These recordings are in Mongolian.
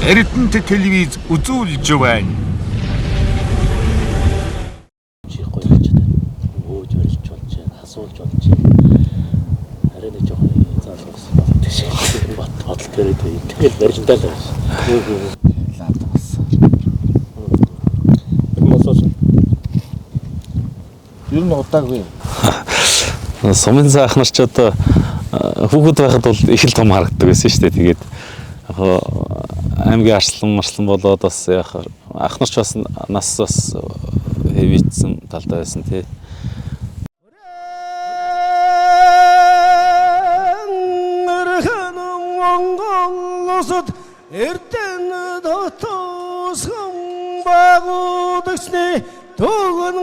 Эрдэнэт телевиз үзүүлж байна. Чи гоё гэж байна. Өөж барьж болж байна, асуулж болж байна. Арай нэг жоохон заалгасан болдог шиг бат бодол төрөөд байна. Тэгэл барилдаа л байна. Лаад болсон. Тэр нь болоод Ер нь удаагүй. Сумын заа ах нар ч одоо хүүхэд байхад бол их л том харагддаг байсан шүү дээ. Тэгээд яг хоо аймгийн арслан марслан болоод бас яг ах нар ч бас нас бас хэвийцсэн талдаа байсан тий. Монгол улсад Эрдэнэ дотоосхон багуудагчны төгөн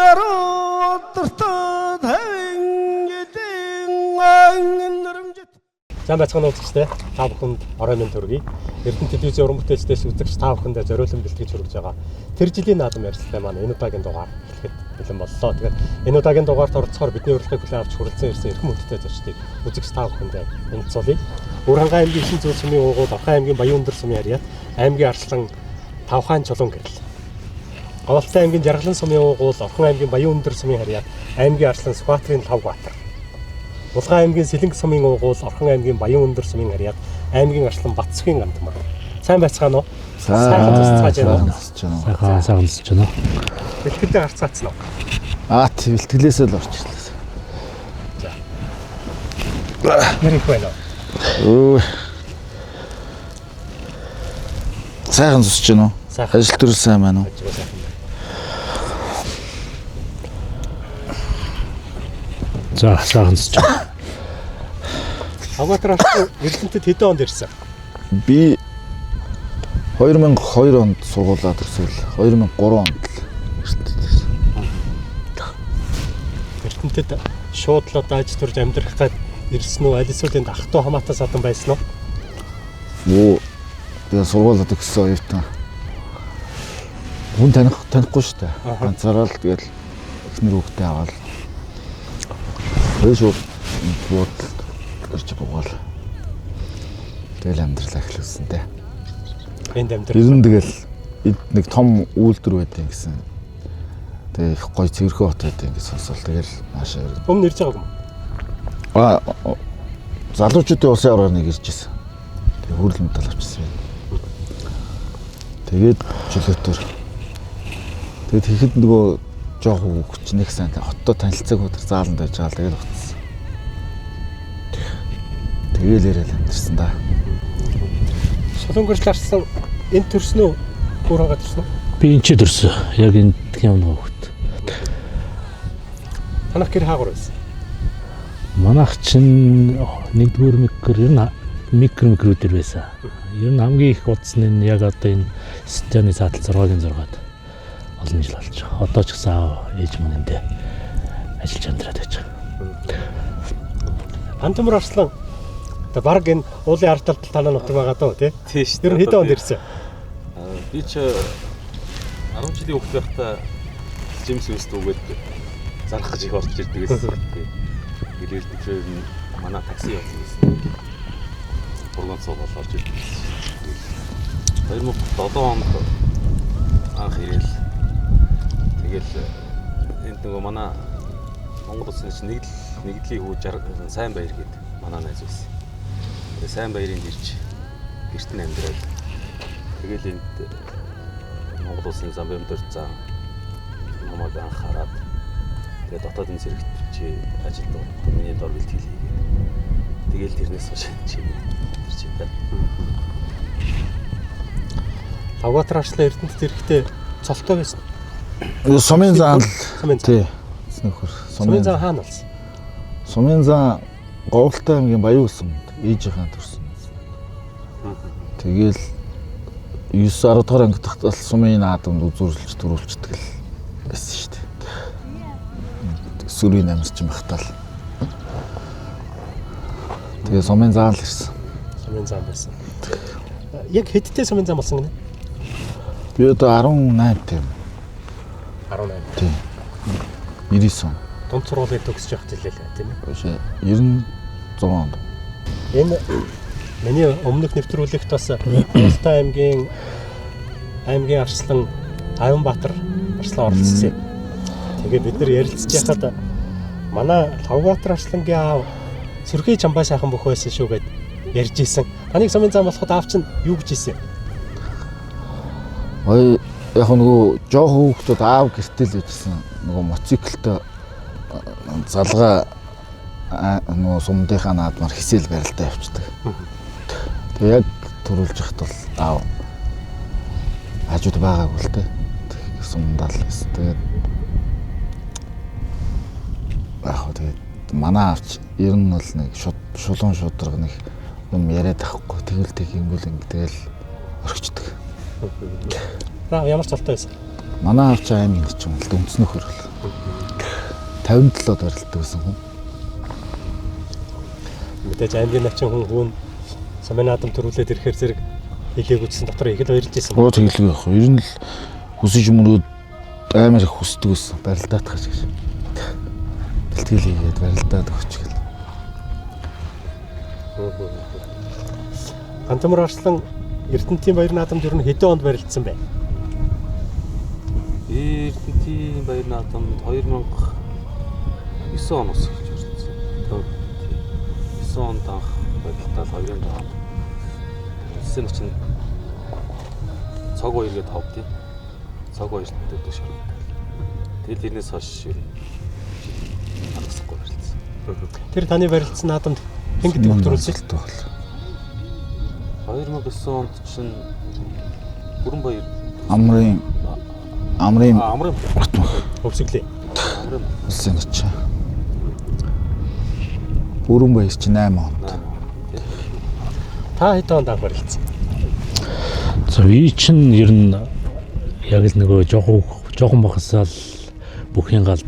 аруудартад 50 жилийн ангинрэмжит. Зам байцгаана үзэгчдээ, та бүхэнд орой минь төргий. Эрдэнэ телевизийн уран бүтээлчдээс үзэгч та бүхэндээ зориулан бэлтгэж хүргэж байгаа. Тэр жилийн наадам ярилцлага маань энэ удаагийн дугаар эхлэхэд бэлэн боллоо. Тэгэхээр энэ удаагийн дугаарт оролцохоор бидний урилгыг хүлээн авч хүрэлцэн ирсэн эрхэм хүндтэй зочдыг үзэгч та бүхэндээ танилцуулъя. Өвөрхангай аймгийн Ихэн зүүн сумын уугуул, Орхон аймгийн Баян өндөр сумын харьяат, аймгийн Арслан Тавхаан Чулуун гэрэл. Говьлтай аймгийн Жаргалан сумын уугуул, Орхон аймгийн Баян өндөр сумын харьяат, аймгийн Арслан Сүхбаатарын Лавбаатар. Булган аймгийн Сэлэнг сумын уугуул, Орхон аймгийн Баян өндөр сумын харьяат, аймгийн Арслан Батсхийн гандмар. Сайн байцгаана уу? Сайхан тусцгааж байна уу? Тусцгааж байна уу? Сайхан сайхан тусч байна. Бэлтгэлээ гарцгаацсан уу? Аа тий, бэлтгэлээсээ л орж ирлээ. Нэр их байна уу? Өө. Сайхан тусч байна уу? Сайхан. Ажил төр сайн байна уу? Ажиг сайхан байна. За сайхан тусч байна. Авгатар Арслан Эрдэнэтэд хэдэн онд ирсэн? Би 2002 онд сургуулаа төгсөөл 2003 онд л Эрдэнэтэд ирсэн. Эрдэнэтэд шууд л одоо аж төрж амьдрах гад ирсэн үү? Аль эсвэл энд ах トゥ хамаатай садан байсан уу? Юу тэгээ сургуулаа төгссөн оюутан. Хүн таних танихгүй шүү дээ. Ганцаараа л тэгэл эхнэр хүүхдээ аваад тэгээ шууд буудалд ирж буугаал. Тэгэл амьдралаа эхлүүлсэн дээ. Энд амьдрах. Ер нь тэгэл эд нэг том үйлдвэр байдیں гэсэн. Тэгээ их гоё цэвэрхэн хот байдیں гэж сонсвол тэгэл наашаа ирнэ. Өмнө ирж байгаагүй юм. Аа залуучуудын улсын аваргаар нэг ирж исэн. Тэгээ хүрэл медаль авчихсан юм. Тэгээд чөлөөтөр. Тэгээд тэгэхэд нөгөө жоох хүүхч нэг сайн хоттой танилцаагүй тэр зааланд байж байгаа л тэгэл утсан. Тэгэл яриад амьдэрсэн да. Солонгорч Арслан энд төрсөн үү? Гүрэнгээ төрсөн үү? Би энэ ч төрсөн. Яг энэ юм хүүхэд. Танах гэр хаагур байсан. Манайх чинь нэгдүгээр микро ер нь микро микрүүдэр байсан. Ер нь хамгийн их утсан нь яг одоо энэ стадионы заатал 6-гийн 6-ад олон жил болж байгаа. Одоо ч гэсэн аав ээж маань эндээ ажиллаж амьдраад байж байгаа. Пантамар Арслан одоо баг энэ уулын ард талд танаа нутаг байгаа дөө тий? Тий шүү. Тэр нь хэдэн онд ирсэн? Би ч 10 жилийн хүүхэд байхдаа Джеймс Вест үгээд зарах гэж их орж ирдэг гэсэн. Тэгэл тэр манай такси явсан гэсэн. Бурган цугаал орж ирдэг гэсэн. 2007 онд анх ирээл тэгэл энд нөгөө манай Монгол улсын чинь нэгдлийн хүү сайн баяр гээд манай найз байсан. Тэгээ сайн баярын ирж гэрт нь амьдрал. Тэгэл энд Монгол улсын зам бямдэр зам намайг анх хараад тэгээ дотоодын зэрэгт чи ажилд орох миний дор бэлтгэл хийгээд тэгэл тэрнээс хойш чи тэр чи та. Авгатар Арслан Эрдэнэтэд ирэхдээ цолтой байсан. Сумын заан л Сумын зан. тий. Нөхөр Сумын зан хаана болсон? Сумын зан Говьлтай аймгийн Баян сумд ээжийнхээ төрсөн. Тэгэл 9 10 дугаар анги тогтол сумын наадамд үзүүрлж төрүүлждэг л байсан шүү дээ. Сүрийн амьсч байхдаа л. Тэгээ сумын зан л ирсэн. Сумын зан байсан. Яг хэдтэй сумын зан болсон гинэ? Би одоо 18 тийм. 18. Тийм. 99 он. Дунд сургуулийг төгсөж явах жилээ л тийм ээ. Биш 96 онд. Энэ Миний өмнөх нэвтрүүлэгт бас Ултай аймгийн арслан Таванбаатар арслан оролцсон юм. Тэгээ бид нар ярилцж байхад манай Лхагвбаатар арслангийн аав Сүрхий Чамбай сайхан бөхөө байсан шүү гэд ярьж исэн. Таныг сумын зам болоход аав чинь юу гэж хэлсэн юм? Ой яг нөгөө жоохон хүүхдүүд аав гэртэл байжсэн. Нөгөө мотоциклтэй залгаа нөгөө сумдынхаа наадмаар хисэл барилдаа явчихдаг. Тэгээ яг төрүүлж яхад бол аав хажууд байгаагүй л дээ. Сумдаа л байсан. Тэгээд яг хөө тэгээд манай аавч ер нь бол нэг шулуун шударга нэг юм яриад байхгүй. Тэгэл тэг ингэвэл ингэ тэгэл орхичдаг. Аа ямар цолтой байсан? Манай аавч аймгийн нэг ч юм л үндснөхөр бол 57-д барилддаг байсан хүн. Мэдээж аймгийн начин хүн сумын наадам төрүүлээд ирэхээр зэрэг хэлээг үтсэн дотор их л баярлж байсан. Гоо тэгэлгүй яах вэ? Ер нь л хүсэж мөрөөд амар их хүсдэг байсан. Барилдаадах гэж. Бэлтгэл хийгээд барилдаад өгч гэл. Гантамар арслан Эрдэнтийн баяр наадамд ер нь хэдэн онд барилдсан бэ? Эрдэнтийн баяр наадамд 2009 оноос эхэлж барилдсан. 9 онд анх барилдаад 2007 онд. Тэссэн чинь цог хоёр гээд ховдیں۔ Цог хоёрт өдөг ширхэг. Тэгэл тэрнээс хойш ер нь хангасахгүй барилдсан. Тэр таны барилдсан наадамд хэн гэдэг хөтөрүүлсэн? 2009 онд чинь Бүрэн баяр Амрын Хөвсөглөө. Амрын улсын очив. Бүрэн баяр чинь 8 онд. Та хэдэн онд анх барилдсан? За би чинь ер нь яг л нөгөө жоохон бахасаа л бүхийн гал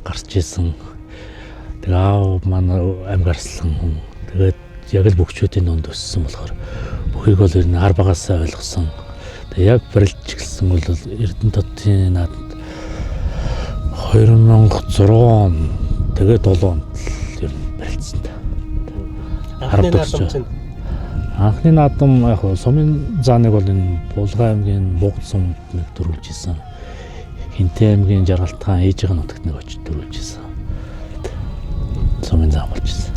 гарч исэн. Тэгээ аав маань аймаг арслан хүн. Тэгээд яг л бөхчүүдийн дунд өссөн болохоор бүхийг бол ер нь ар багасаа ойлгосон. Тэгээ яг барилж эхэлсэн бол Эрдэнэ хотын наадамд 2006 он тэгээ 7 онд л ер нь барилдсан та. Анхны наадам чинь Анхны наадам яг сумын зааныг бол энэ Булган аймгийн Бугд сумд нэг төрүүлж исэн. Хинтээ аймгийн Жаргалтхан ээжийн нутагт нэг очиж төрүүлж исэн. Сумын заан болж исэн.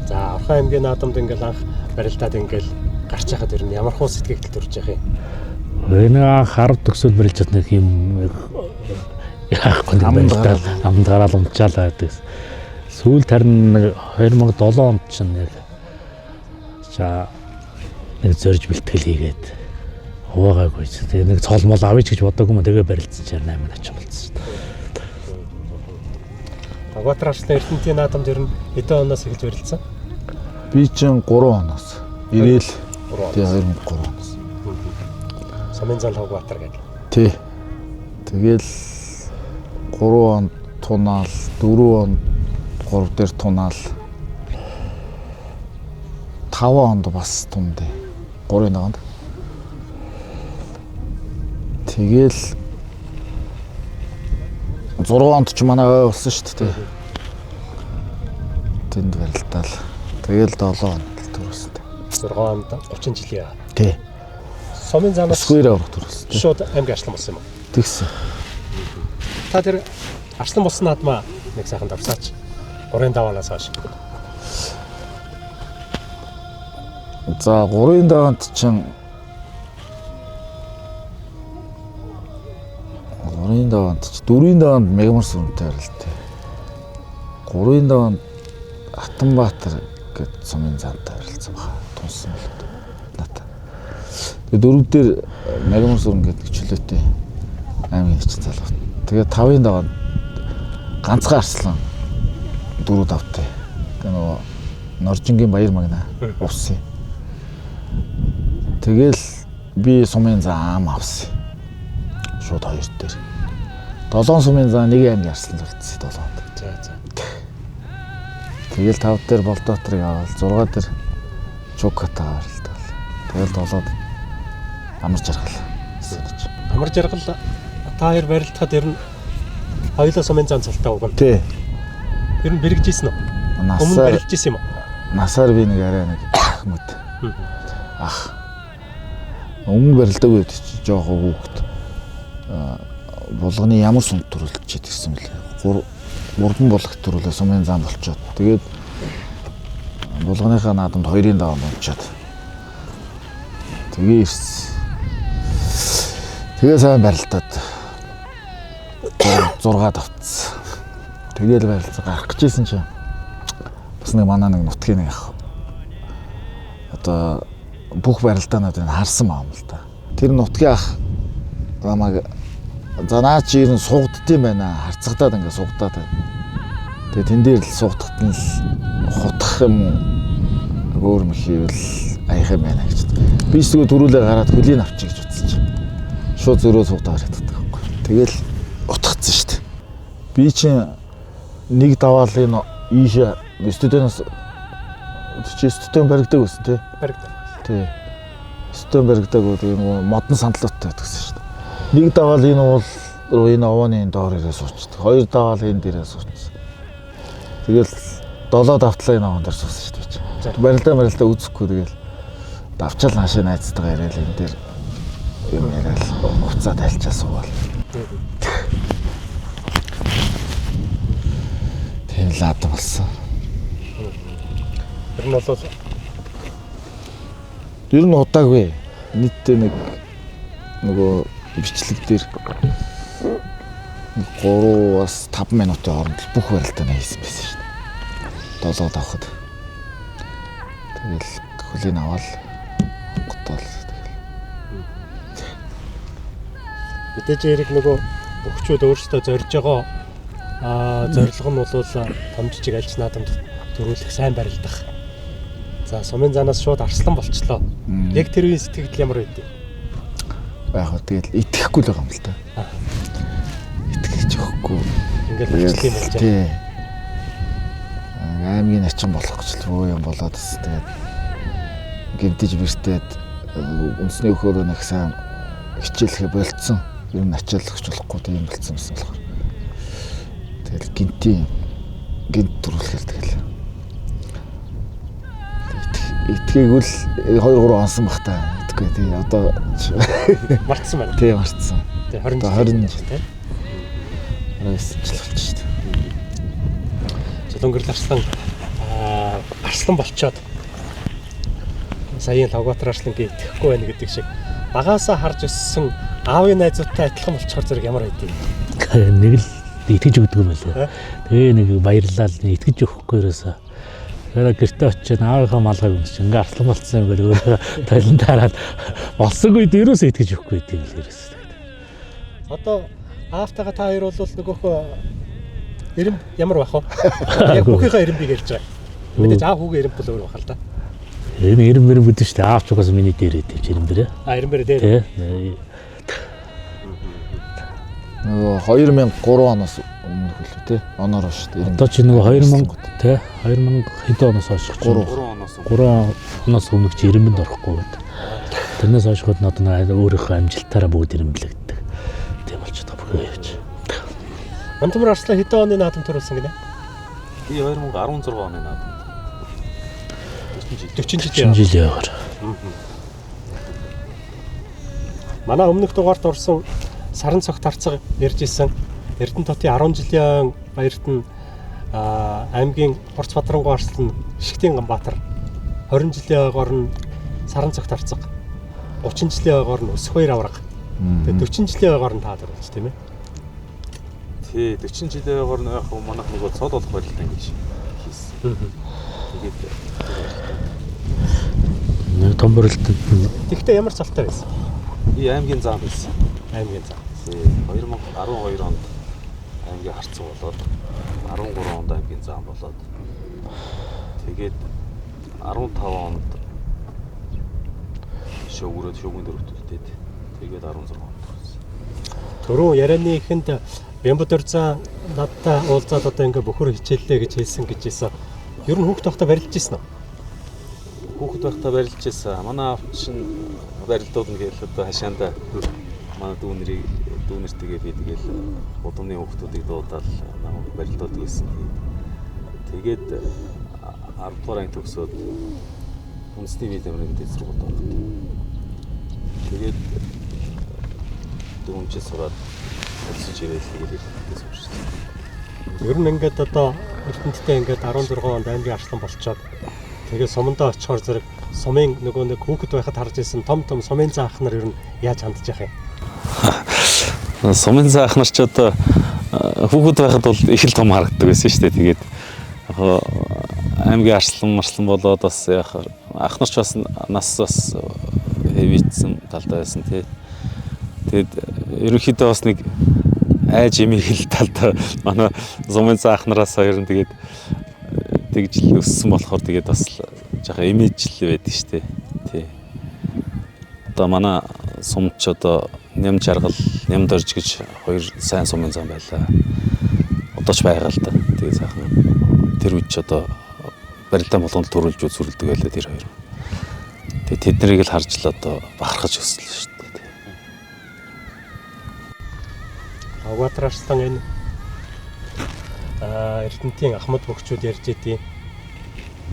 За Орхон аймгийн наадамд ингээл анх барилдаад ингээл гарч яхад ер нь ямар хуу сэтгэгдэл төрж яах юм? Энэ анх 10 төгсөл барилж чад нэг юм яахгүй нэг барилдаад амд гараал унчаалаа гэдэг. Сүүлд харин нэг 2007 онд чинь яг нэг зорж бэлтгэл хийгээд хуваагаагүй. Тэгээ нэг цолмол авъя гэж бодоагүй юм. Тэгээ барилдсан чинь 8 начин болсон шүү дээ. Лхагвбаатар арслан Эрдэнтийн наадамд ер нь хэдэн оноос эхэлж барилдсан? Би чинь 3 оноос. Ирээл. Тий 2003 оноос. Сумын зан Лхагвбаатар гэдэг. Тий. Тэгэл 3 онд тунаал, 4 онд 3 дээр тунаал. 5 онд бас тундээ. 3-ын онд. Тэгэл 6 онд ч манай ой болсон шүү дээ. Тэнд барилдаал. Тэгэл 7 онд л төрүүлсэн. 6 онд 30 жилийн. Тий. Сумын заанаас Сквер аврах төрүүлсэн. Шууд аймаг арслан болсон юм уу? Тэгсэн. Та тэр арслан болсон наадмаа нэг сайхан давсаач. 3-ын даваанаас хойш. За 3-ын даваанд чинь 3-ын даваанд ч 4-ийн даваанд Мегмар сүмтэй барилдаа. 3-ын даваанд Атанбаатар гэд сумын заантай барилцсан баха. Тунсан бол надад. Тэгээ 4 дээр Мегмар сүм гэдэг чөлөөтэй аймгийн хачин залуу. Тэгээ 5-ын даваанд ганцхан арслан 4 давтай. Тэгээ нөгөө Норжингийн баяр магна увсан. Тэгэл би сумын зам авсан. Шууд 2 дээр. 7 сумын зам нэг аймгийн арслан зурцсан 7-нд. За за. Тэгэл 5 дээр Болдоотрыг аваад 6 дээр Чукатаа барилдаа. Тэгэл 7-д Амар жаргал. Амар жаргал та хоёр барилдахад ер нь хоёулаа сумын зам цалтай уг нь. Тий. Ер нь бэрэгжсэн үү? Өмнө барилж исэн юм уу? Насаар би нэг арай нэг ах мэт. Ах. Өмнө барилдаг үед чи жоохон хүүхэд булганы ямар сум төрүүлчихэд гэсэн бэлээ. Гурван булгат төрүүлээ сумын зам болчоод. Тэгээд булганыхаа наадамд 2-ын даваа болчоод. Тэгээ ирсэн. Тэгээ сайн барилдаад 6 давтсан. Тэгээл барилцаа гарах гэжсэн чинь бас нэг манай нэг нутгийн нэг ах одоо бүх барилдаануудыг харсан баа юм л та. Тэр нутгийн ах намайг за наа чи ер нь сугддсан байна. Харцагдаад ингээ сугдаад байна. Тэгээ тэн дээр л сугдахт нь л хутгах юм өөр юм хийвэл аях юм байна гэж. Би ч зүгээр төрүүлээ гараад хөлийг авчиг гэж утсан чинь шууд зөрөө сугдаад яддаг байхгүй. Тэгэл утгацсан шүү дээ. Би чинь нэг даваалын ийшээ студентээс чи студент баригдаг байсан тий? Баригдаг. Тий. Студент баригдаг тэгээ нөгөө модон сандлуудтай байдаг гэсэн шүү дээ. Нэг даваал энэ уул руу энэ овооны доор ирээ суучдаг. Хоёр даваал энэ дээрээ суучсан. Тэгэл 7 давтлаа энэ овоон дээр суусан шүү дээ. Барилдаа үзэхгүй тэгэл давчаал наашаа найзтайгаа яриад энэ дээр юм яриад уцаа тайлчаа суугаал. Тийм л адам болсон. Ер нь бол ер нь удаагүй. Нийтдээ нэг нөгөө бичлэг дээр 3-5 минутын хооронд бүх барилдаанаа хийсэн байсан шүү дээ. 7 давхад. Тэгэл хөлийг аваад готоол тэгэл. Мэдээж хэрэг нөгөө өгчүүд өөрсдөө зорж байгаа зорилго нь бол том жижиг альч наадамд төрүүлэх сайн барилдах. За сумын заанаас шууд арслан болчлоо. Яг тэр үеийн сэтгэл ямар байд вэ? Яг хөө тэгэл итгэхгүй л байгаа юм л та. Итгэж өгөхгүй. Ингээл болчих юм байна. Тий. Аймгийн начин болох гэж л бөө юм болоод бас тэгээд гэмтэж бэртээд үндэсний өхөөрөө нэг сайн хичээлэхэ болцсон. Ер нь ачааллахч болохгүй тийм болцсон байсан болохоор. Тэгэл гинтийн гинт төрүүлэхэл тэгэл. Итгээгүй л 2 3 онсон бах та. Итгэхгүй тий одоо мартсан байна. Тий мартсан. Тий 20 жил тий. 29 жил болчих шүү дээ. Зулунгэрэл арслан болчоод саяын Логотор арслангийн итгэхгүй байна гэдэг шиг багаасаа харж өссөн аавын найзуудтай адилхан болчихоор зэрэг ямар байд юм? Нэг л итгэж өгдөг юм байлаа. Тэгээ нэг баярлал итгэж өгөхгүй ерөөсөө. Тэгэхээр гэртээ очиж аавынхаа малгайг өмсч ингээ арслан болцсон юм гээд өөрөө толон дараад болсонгүй ерөөсөө итгэж өгөхгүй тийм л ерөөсөө. Одоо аавтайгаа та хоёр бол нөгөөхөө эрэм ямар байх вэ? Яг бүхийнхээ эрэмбийг ярьж байгаа. Мэдээж аав хүүгийн эрэмб бол өөр байх л да. Энэ эрэм мэрэм бүдэн шүү дээ. Аав ч угаас миний дээр идэв эрэмбэрээ. А эрэмбэрээ дээр. Тий. Нөгөө 2003 оноос өмнөх үлээ тий. Оноор шүү дээ. Одоо чи нөгөө 2000 тий 2000 хэдэн оноос хойш 3 оноос өмнөх чи эрэмбэнд орохгүй гэдэг. Тэрнээс хойш хот надад өөрийнхөө амжилтаараа бүгд эрэмблэгддэг. Тийм болчиход байгаа бүхээ явж. Мантамар Арслан хэдэн оны наадам төрүүлсэн гинэ? Би 2016 оны наадам. 40 жил. 40 жил яваар. Манай өмнөх дугаарт орсон Саран цогт харцаг ярьж исэн Эрдэнэ хотын 10 жилийн баярт нь аймгийн Хурц Бадрангуй Арслан Шигтийн Ганбаатар 20 жилийн ойгоор нь Саран цогт харцаг 30 жилийн ойгоор нь Өсөх хоёр авраг. Тэгээ 40 жилийн ойгоор нь та төрүүлж тийм ээ. Тий 40 жилийн ойгоор нь яг манайх нөгөө цол болох барилтаа ингэж хийсэн. Тэгээд нэг том барилтанд Тэгвэл ямар цолтой байсан? Би аймгийн зам байсан. Аймгийн зам. 2012 онд аймгийн харцаг болоод 13 онд аймгийн зам болоод тэгээд 15 онд шөөгөрөөд шөөгөн дөрөвт үлдээд тэгээд 16 онд болсон. Түрүү ярианы эхэнд Бямбадорзаа надтай уулзаад одоо ингээ бөхөр хичээллээ гэж хэлсэн гэж хэлсэн. Ер нь хүүхэд байхдаа барилж ирсэн үү? Хүүхэд байхдаа барилж ирсэн. Манай аав чинь барилдууд нь гээл одоо хашаанда манай дүүнэртэйгээ би тэгэл удамны хүүхдүүдийг дуудаал намайг барилдууд гэсэн. Тэгээд 10 дугаар анги төгсөөд үндэсний бие тамирын дэд сургуульд ороод. Тэгээд 4 жил сураад төгсөж ирээд тэгээд Эрдэнэтэд сурчсан. Ер нь ингээд одоо Эрдэнэттэй ингээд 16 онд аймгийн арслан болчоод тэгээд сумандаа очихоор зэрэг сумын нөгөө нэг хүүхэд байхад харж ирсэн том том сумын заа ах нар ер нь яаж хандж яах юм? Сумын заа ах нар ч одоо хүүхэд байхад бол их л том харагддаг байсан шүү дээ. Тэгээд яг аймгийн арслан марслан болоод бас яг ах нар ч бас нас бас хэвийцсэн талдаа байсан тий. Тэгээд ерөнхийдөө бас нэг айж эмээгэл талдаа манай сумын заа ах нараас хоёр нь тэгээд тэгж л өссөн болохоор тэгээд бас жоохон имиж л байдаг шүү дээ. Тий. Одоо манай сумч одоо Ням жаргал, Ням дорж гэж хоёр сайн сумын зам байлаа. Одоо ч байгаа л да. Тэгээд сайхан тэр үед ч одоо барилдаан болгонд төрүүлж үзүүлдэг байлаа тэр хоёр. Тэгээд тэднийг л харж л одоо бахархаж өсөл шүү дээ. Угаатар арслан энэ Эрдэнэтийн ахмад бөхчүүд ярьж идэв.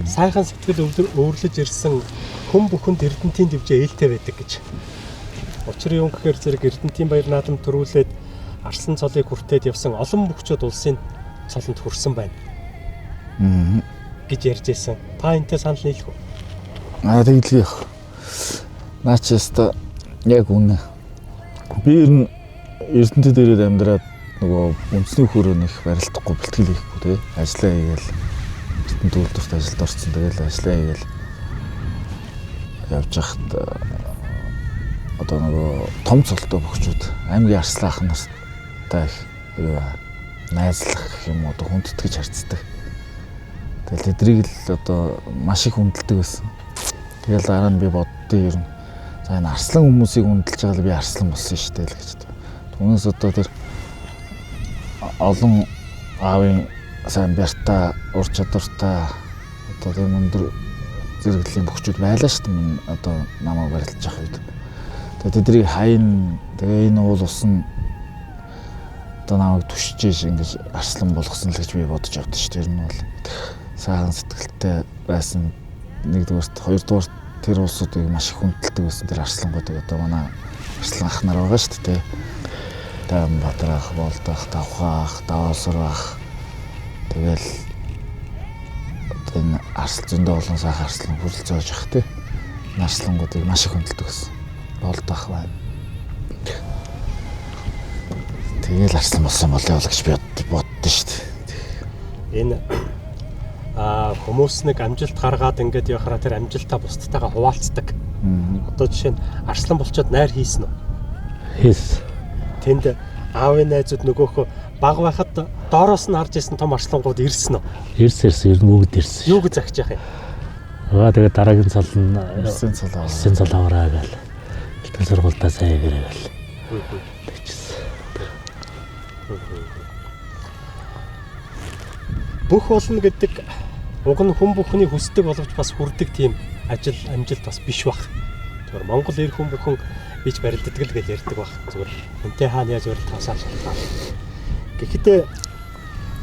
Сайхан сэтгэл өвөрлөж ирсэн хүн бүхэнд Эрдэнэтийн дэвжээ ээлтэй байдаг гэж. Учир юм гэхээр зэрэг Эрдэнэтийн баяр наадам төрүүлээд арслан цолыг хүртээд явсан олон бөхчүүд улсын цолонд хүрсэн байна гэж ярьж байсан. Та энэтэй санал нийлэх үү? Аа тэглэх яах. Наа чи өстө яг үнэ. Би ер нь Эрдэнэтэд ирээд амьдраад нөгөө үндэсний хөрөө нэх барилдахгүй бэлтгэл хийхгүй те. Ажлаа хийгээл Эрдэнэт үйлдвэрт ажилд орсон. Тэгэл ажлаа хийгээл явж хахад одоо нөгөө том цолтой бөхчүүд аймгийн арслан ах нартай их юу найзлах гэх юм уу одоо хүндэтгэж харцдаг. Тэгэл тэдрийг л одоо маш их хүндэлдэг байсан. Тэгэл дараа нь би боддیں۔ Ер нь за энэ арслан хүмүүсийг хүндэлж байгаа л би арслан болсон шүү дээ л гэж. Түүнээс одоо тэр олон аавын сайн бярта, ур чадвартай одоо тийм өндөр зэрэглэлийн бөхчүүд байлаа шүү дээ. Одоо намайг барилдаж явах үед. Тэгээ тэднийг хайн тэгээ энэ уул ус нь одоо намайг түшиж ингэж арслан болгосон л гэж би бодож явдсан шүү дээ. Тэр нь бол сайхан сэтгэлтэй байсан. Нэгдүгээрт, хоёрдугаарт тэр улсуудыг маш их хүндэлдэг байсан тэр арслангуудыг одоо манай арслан ах нар байгаа шүү дээ. Тайван Баатар ах, Болд ах, Давхаа ах, Даваасар ах. Тэгэл одоо энэ арсал зөндөө олон сайхан арслан хүрэлцээж явах тий. Энэ арслангуудыг маш их хүндэлдэг байсан. Болд ах байна. Тэгэл арслан болсон болоо гэж би боддоо шүү дээ. Энэ хүмүүс нэг амжилт гаргаад ингээд явахаараа тэр амжилтаа бусдтайгаа хуваалцдаг. Одоо жишээ нь арслан болчоод найр хийсэн үү? Хийс. Тэнд аавын найзууд нөгөөхөө баг байхад доороос нь харж исэн том арслангууд ирсэн үү? Ирсэн ер нь бүгд ирсэн. Юу гэж загч яах юм? Аа тэгээд дараагийн цол нь Ирсэн цол аваа. Ирсэн цол аваараа гээл. Бэлтгэл сургуульдаа сайн хийгээрэй гээл. Тэгчихсэн. Бүх болно гэдэг уг нь хүн бүхний хүсдэг боловч бас хүрдэг тийм ажил амжилт бас биш бах. Зүгээр Монгол эр хүн бүхэн бич барилддаг л гэж ярьдаг бах. Зүгээр энтэй хаана яаж барилдахаасаа шалтгаан. Гэхдээ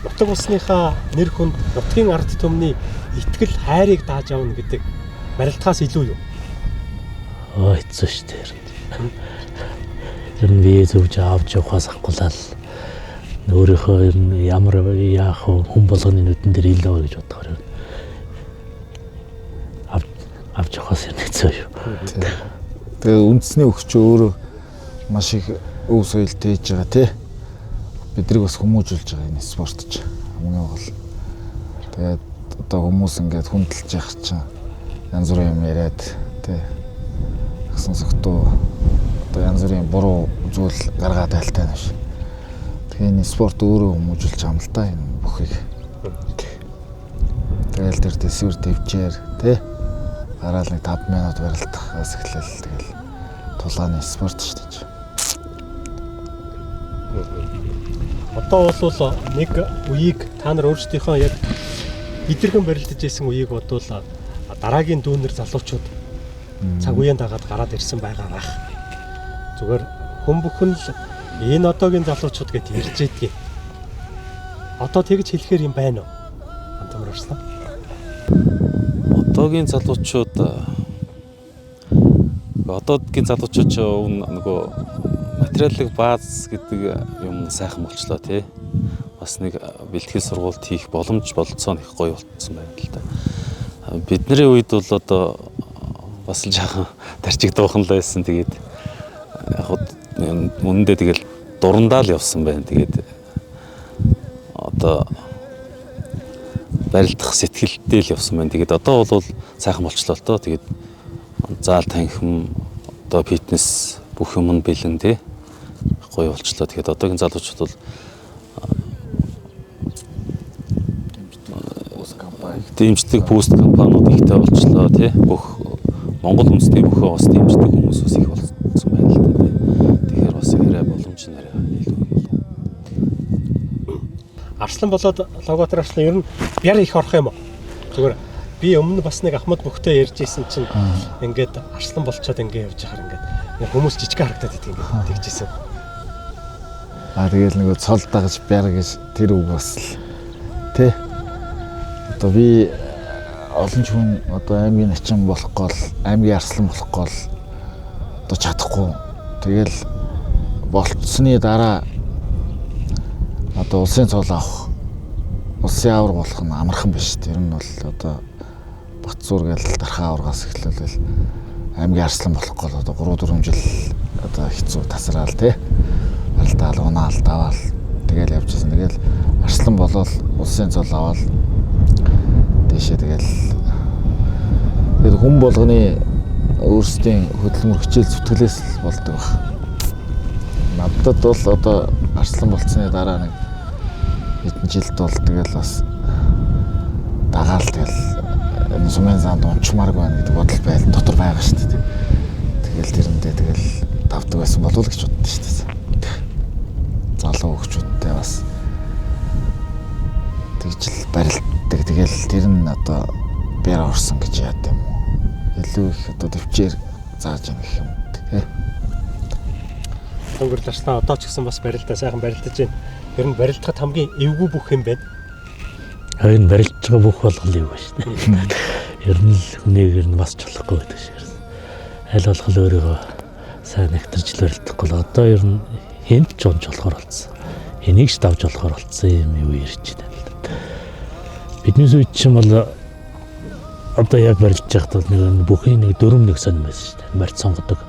нутаг усныхаа нэр хүнд нутгийн ард түмний итгэл хайрыг дааж авна гэдэг барилдахаас илүү юу? Оо хэцүү шүү дээ. Ер нь бие зөвж авч явахаас ахгуулаад өөрийнхөө ер нь ямар яах вэ хүн болгоны нүдэн дээр илүү гэж бодохоор ер нь авч явахаас ер нь хэцүү юу. Тэгээ үндэсний өгч өөрөө маш их өв соёл тээж байгаа тий. Бидрийг бас хүмүүжүүлж байгаа энэ спорт ч хамгийн гол. Тэгээд одоо хүмүүс ингээд хүндэлж явах чинь янз бүрийн юм яриад тий. Агсан согтуу одоо янз бүрийн буруу зүйл гаргаад айлтай юм шиг. Тэгээ энэ спорт өөрөө хүмүүжүүлж байгаа юм л да энэ бүхийг. Тэгэл тэр төсвөр төвчээр тий. Гараал нэг 5 минут барилдахаас эхлээл тэгэл тулааны спорт шүү дээ. Одоо бол нэг үеийг та нар өөрсдийнхөө яг идэрхэн барилдаж исэн үеийг бодвол дараагийн дүүнер залуучууд цаг үеийн дагаад гараад ирсэн байгаа бах. Зүгээр хүн бүхэн л энэ одоогийн залуучууд гэд ярьж идэгий. Одоо тэгж хэлэхээр юм байна уу? Антамар арслан. Одоогийн залуучууд ч нөгөө материалын бааз гэдэг юм сайхан болчлоо тий. Бас нэг бэлтгэл сургуульд хийх боломж болцоо их гоё болцсон байна л да. Бидний үед бол одоо бас л жаахан тарчиг дуухан л байсан. Тэгээд яг үнэндээ тэгэл дурандаа л явсан байна. Тэгээд одоо барилдах сэтгэлдээ л явсан байна. Тэгээд одоо бол сайхан болчлоо л доо. Тэгээд заал танхим одоо фитнес бүх юм нь бэлэн тий. Гоё болчлоо. Тэгээд одоогийн залуучууд бол дэмждэг бүүст компаниуд ихтэй болчлоо тий. Бүх Монгол үндэсний бүхөө бас дэмждэг хүмүүс бас их болсон байна л да тий. Тэгэхээр бас хэрэг боломж нь арай илүү юм болов. Арслан болоод Логотор Арслан ер нь бяр их орох юм уу? Зүгээр би өмнө бас нэг Ахмад бөхтэй ярьж исэн чинь ингээд арслан болчоод ингээд явж байхаар ингээд хүмүүс жижиг харагдаад идэг ингээд тэгжсэн. Аа тэгэл нөгөө цол дагаж бяр гэж тэр үг бас л тий. Одоо би олон ч хүн одоо аймгийн начин болох гол, аймгийн арслан болох гол одоо чадахгүй. Тэгэл болцсны дараа одоо улсын цол авах, улсын аварга болох нь амархан биш. Тэр нь бол одоо Батзуур гэл дархаа аваргаас эхлүүлэл аймгийн арслан болох гол одоо 3-4 жил одоо хэцүү тасраал тий. Барилдаал, унаал, даваал тэгэл явж байсан. Тэгэл арслан болоод улсын цол аваад тийшээ тэгэл тэр хүн болгоны өөрсдийн хөдөлмөр хичээл зүтгэлээс л болдог баг. Надад бол одоо арслан болцсны дараа нэг хэдэн жилд бол тэгэл бас дагаал тэгэл энэ сумын занд унчмааргүй байна гэдэг бодол байл дотор байгаа шүү дээ. Тэгэл тэрэндээ тэгэл давдаг байсан болов уу гэж боддоо шүү дээ. Залуу хөгчүүдтэй бас тэгж л барилддаг. Тэгэл тэр нь одоо бяр орсон гэж яад юм уу? Илүү их одоо төвчээр зааж юм гэх юм тий. Дөнгөрлө Арслан одоо ч гэсэн бас барилдаа сайхан барилдаж байна. Ер нь барилдахад хамгийн эвгүй бүх юм байна. Энэ барилж байгаа бүх болгол эвгүй шүү дээ. Ер нь л хүнийг ер нь бас болохгүй гэдэг шиг. Аль болох өөрийгөө сайн нэгтэрч л барилдахгүй л одоо ер нь хэнт ч унж болохоор болсон. Энийг ч давж болохоор болсон юм юу ярьж байна л да. Бидний үед чинь бол одоо яг барилж байхад бол нэг бүхийн нэг дөрөв нэг сонь байсан шүү дээ. Барьц сонгодог.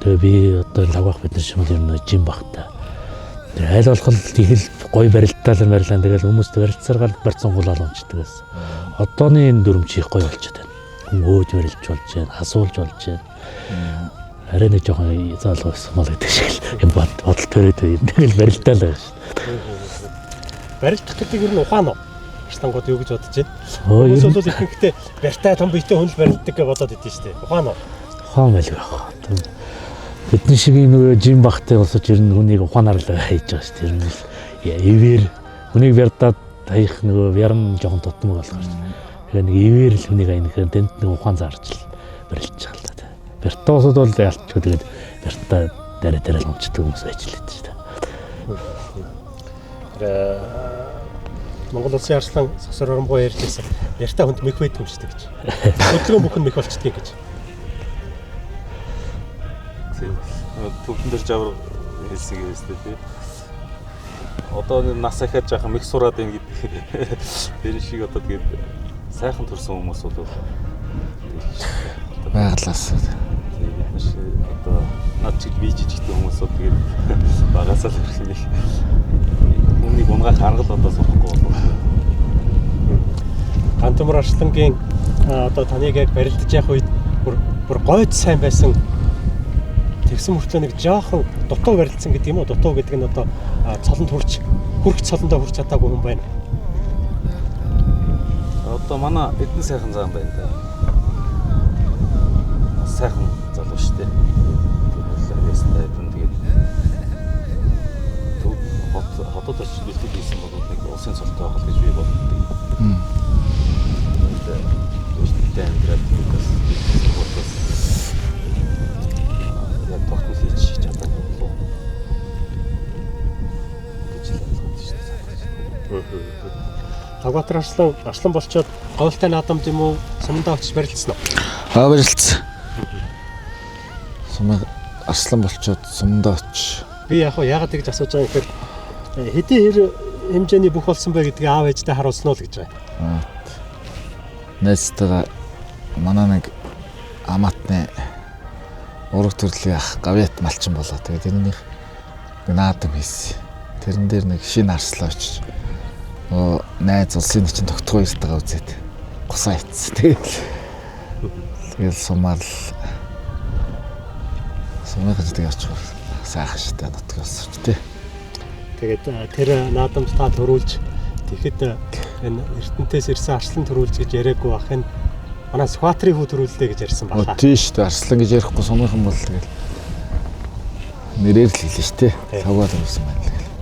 Тэгээ би одоо лагвах бид нар шимэл ер нь жим багтай. Тэгээ аль болох их л гоё барилдтал барилаа. Тэгэл хүмүүст барилцсаргаал барьц сонгуулаад унцдаг байсан. Одооны энэ дүрм чи их гоё болчиход байна. Хүн өөж барилж болж байна, асуулж болж байна. Арай нэг жоохон заалгаа байсан мал гэдэг шиг л юм бодол төрөөд байна. Тэгэл барилдаа л байна шүү дээ. Барилдах гэдэг ер нь ухаан уу? Арслангууд юу гэж бодож байна? Хүмүүс бол ихэнхдээ барьтай том биетэй хүн л барилддаг гэж бодоод идэв шүү дээ. Ухаан уу? Ухаан байлгүй яах вэ? Бидний шиг нөгөө жим багтай босож ер нь хүнийг ухаанаар л хайж байгаа шүү дээ. Ер нь л ивэр хүнийг бярдаад хаях нөгөө яран жоохон тутмаг болохоор. Тэгэхээр нэг ивэр л хүнийг аяна гэхээр тэнд нэг ухаан зарж л барилж байгаа л да. Бяртаа босод бол ялчгүй тэгээд бяртаа дараа дараа л унцдаг хүмүүс байж л байдаг шүү дээ. Тэр Монгол улсын арслан Сосор Оромгоо ярьж байсан. Бяртаа хүнд мэх байдаг юм шүү дээ гэж. Хөдөлгөөн бүхэн мэх болчдгийг гэж. Төвдөн дээр жавар хэлсэн юм шүү дээ тий. Одоо нас ахаад жаахан мэх сураад байна гэдэг. Тэр шиг одоо тэгээд сайхан төрсэн хүмүүс бол байглаас тий бид нар одоо над чиг би жижигтэй хүмүүс бол тэгээд багасаа л ирсэн их өмнөнийг унгаах арга л одоо сурахгүй болов. Гантамар Арслангийн одоо таныг яг барилдаж явах үед бүр гойд сайн байсан. Тэгсэн мөртлөө нэг жоохон дутуу барилцсан гэдэг юм уу? Дутуу гэдэг нь одоо цолонд хүрч хүрх цолондоо хүрч чадаагүй хүн байна. Одоо манай эдэн сайхан зам байна да. Сайхан залуу шүү дээ. Тэгвэл ястай эдэн тэгээд төв хотод очиж бэлтгэл хийсэн бол нэг улсын цолтой байх л гэж би боддог. Тэгээд амьдраад бас сургуулиас яг тогтмол хийж чадаагүй болов гэж л ойлгоод шүү дээ. Логотор Арслан арслан болчоод говьлтай наадамд юм уу, Сумдаа очиж барилцсан уу? Аа барилцсан. Сумыг арслан болчоод сумдаа очиж. Би яг яагаад тэгж асууж байгаа юм гэхээр хэдий хэр хэмжээний бүх болсон бэ гэдгийг аав ээжтэй харуулсан уу л гэж байгаа. Найзтайгаа манай нэг амаатны ураг төрлийн ах гавьяат малчин болоо. Тэгээд тэрнийх наадам хийсэн. Тэрэн дээр нэг шинэ арслан очиж нөгөө найз улсын чинь тогтгоо иртэйгээ үзээд гусаа ицсэн. Тэгэл сумаар л сумын гэдэг очих сайхан штэ нутг болсон ч тий. Тэгээд тэр наадамд та төрүүлж тэгэхэд энэ Эрдэнтээс ирсэн арслан төрүүлж гэж яриаггүй бах энэ манай Сүхбаатарын хүү төрүүллээ гэж ярьсан баха. Тий штэ арслан гэж ярихгүй сумынхан бол тэгэл нэрээр л хэлнэ штэ. Савгаад өмсөн байна л гэл.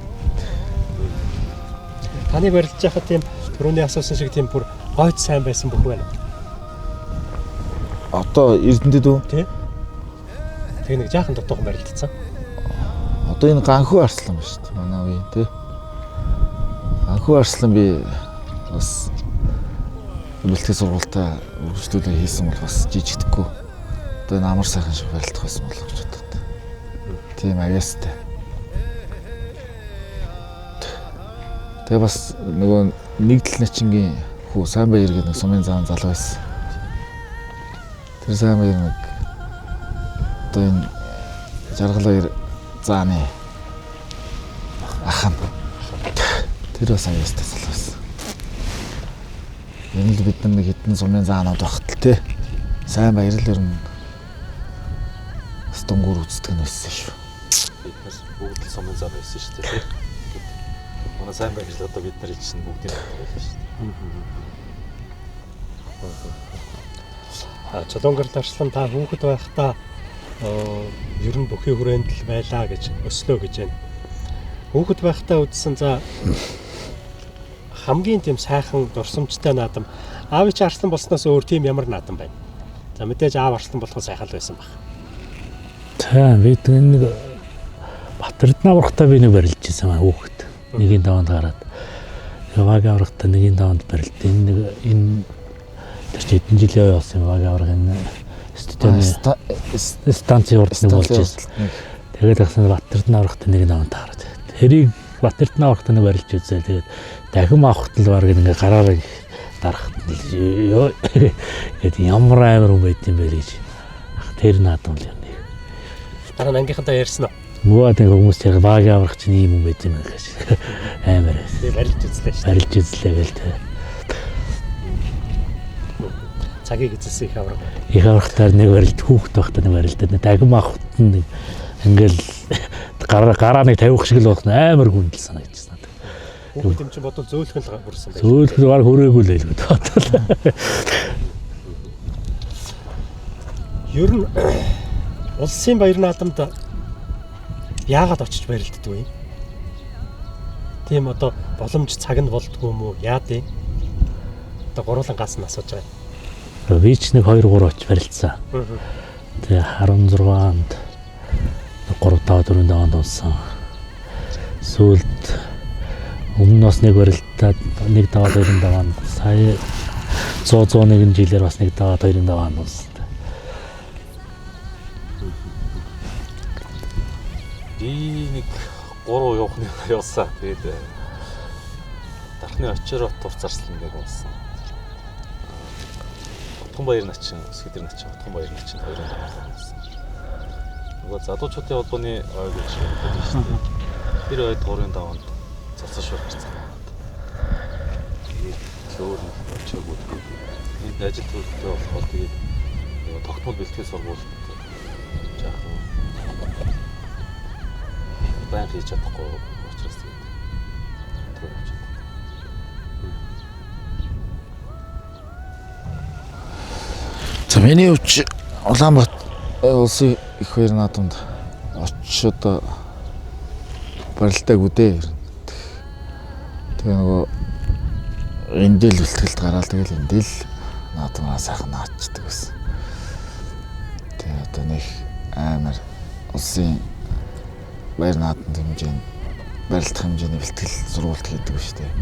Таны барилж байхад тийм түрүүний асуусан шиг тийм бүр гойд сайн байсан бүх байна. Одоо Эрдэнэтэд үү? Тий. Тэг нэг жаахан дутуухан барилдсан. Одоо энэ ганхүү арслан ба шүү дээ. Манай үеийн тий. Ганхүү арслан би бас бэлтгэл сургуультаа үргэлжлүүлээ хийсэн бол бас жижигдэхгүй. Одоо энэ амар сайхан шиг барилдах байсан болов гэж бодод. Тийм авьяастай. Тэгээ бас нөгөө нэгдэл начингийн хүү сайн баяр гэдэг нэг сумын заан залуу байсан. Тэр сайн баяр нэг одоо энэ жаргал баяр зааны ах нь. Тэр бас авьяастай залуу байсан. Энэ л бид нар нэг хэдэн сумын заанууд багт л тий. Сайн баяр л ер нь бас дунгуур үздэг нь байсан шүү. Бид нар бүгд л сумын заа байсан шүү дээ. Манай сайн баяр л одоо бид нар чинь бүгдийн байсан шүү дээ. Чулуунгарал арслан та хүүхэд байхдаа ер нь бүхий хүрээнд л байлаа гэж өслөө гэж байна. Хүүхэд байхдаа үзсэн за хамгийн тийм сайхан дурсамжтай наадам аав чи арслан болсноос өөр тийм ямар наадам байна? За мэдээж аав арслан болох сайхан л байсан баг. За би нэг Батэрдэн аврахтаа би нэг барилж исэн маа хүүхэд. Нэгийн даванд гараад. Ваг аврахтаа нэгийн даванд барилт. Энэ нэг энэ тэр чи хэдэн жилийн үе болсон ваг аврах энэ студионы станцын урд нэг болж исэн. Тэгээд агсан Батэрдэн аврахтаа нэг даванд гараад. Тэрийг Батэрдэн аврахтаа нэг барилж үзээ. Тэгээд дахин авахт л баг ингээ гараараа дарахт ёо гээд ямар амар хүн байт юм бэ гэж. Тэр наадам л юм нэг. Дараа нь ангийнхантай ярьсан уу? Мөн нэг хүмүүс яг баг аврах чинь ийм юм байт юм гэж амар. Тэгээ барилж үзлээ шүү. Барилж үзлээ гээл тэ. Цагийг эзэлсэн их аврах. Их аврахтаар нэг барилт хүүхэд байхдаа нэг барилдаад дахин авахт нэг ингээл гараа нэг тавих шиг л болох амар гүндэл санагдчихсан. Хүүхэд юм чинь бодвол зөөлхөн л хүрсэн байх. Зөөлхөн баг хүрээгүй л байлгүй бодвол. Ер нь улсын баяр наадамд яагаад очиж барилддаг вэ? Тийм одоо боломж цаг нь болдгоо юм уу? Яад юм? Одоо гурван гаас нь асууж байгаа. Би ч нэг 2 3 очиж барилцсан. Тэгээ 16 онд 3 5 4 онд унсан. Сүүлд өмнө нь бас нэг барилдаад 1 5 2 5 онд сая 100 101 жилээр бас 1 5 2 5 онд унсан. Би нэг 3 явах нэг явсан. Тэгээд дархны очирот турцарслан нэг унсан. Утхан баяр начин, өсгөдөр начин, Утхан баяр начин хоёрын даваа унсан. Нөгөө залуучуудын холбооны ой гэж ярьдаг шүү дээ. Тэр ойд 3-ын даваанд цоцсон шур гарцсан байна. Тэгээд өөр нэг очиагүй. Энд ажил төрөлтэй болохоор тэгээд нөгөө тогтмол бэлтгэл сургуульд жаахан баян хийж чадахгүй учраас тэгээд тэр явж чадахгүй. За миний хувьд Улаанбаатар улсын их баяр наадамд очиж одоо барилтаагүй дээ. Тэгээ нөгөө эндэл бэлтгэлд гараал тэгэл эндэл наадмаа сайхан наачдаг байсан. Тэгээ одоо нэг амар улсын баяр наадамд хэмжээнд барилдах хэмжээний бэлтгэл сургуульд хийдэг шүү дээ.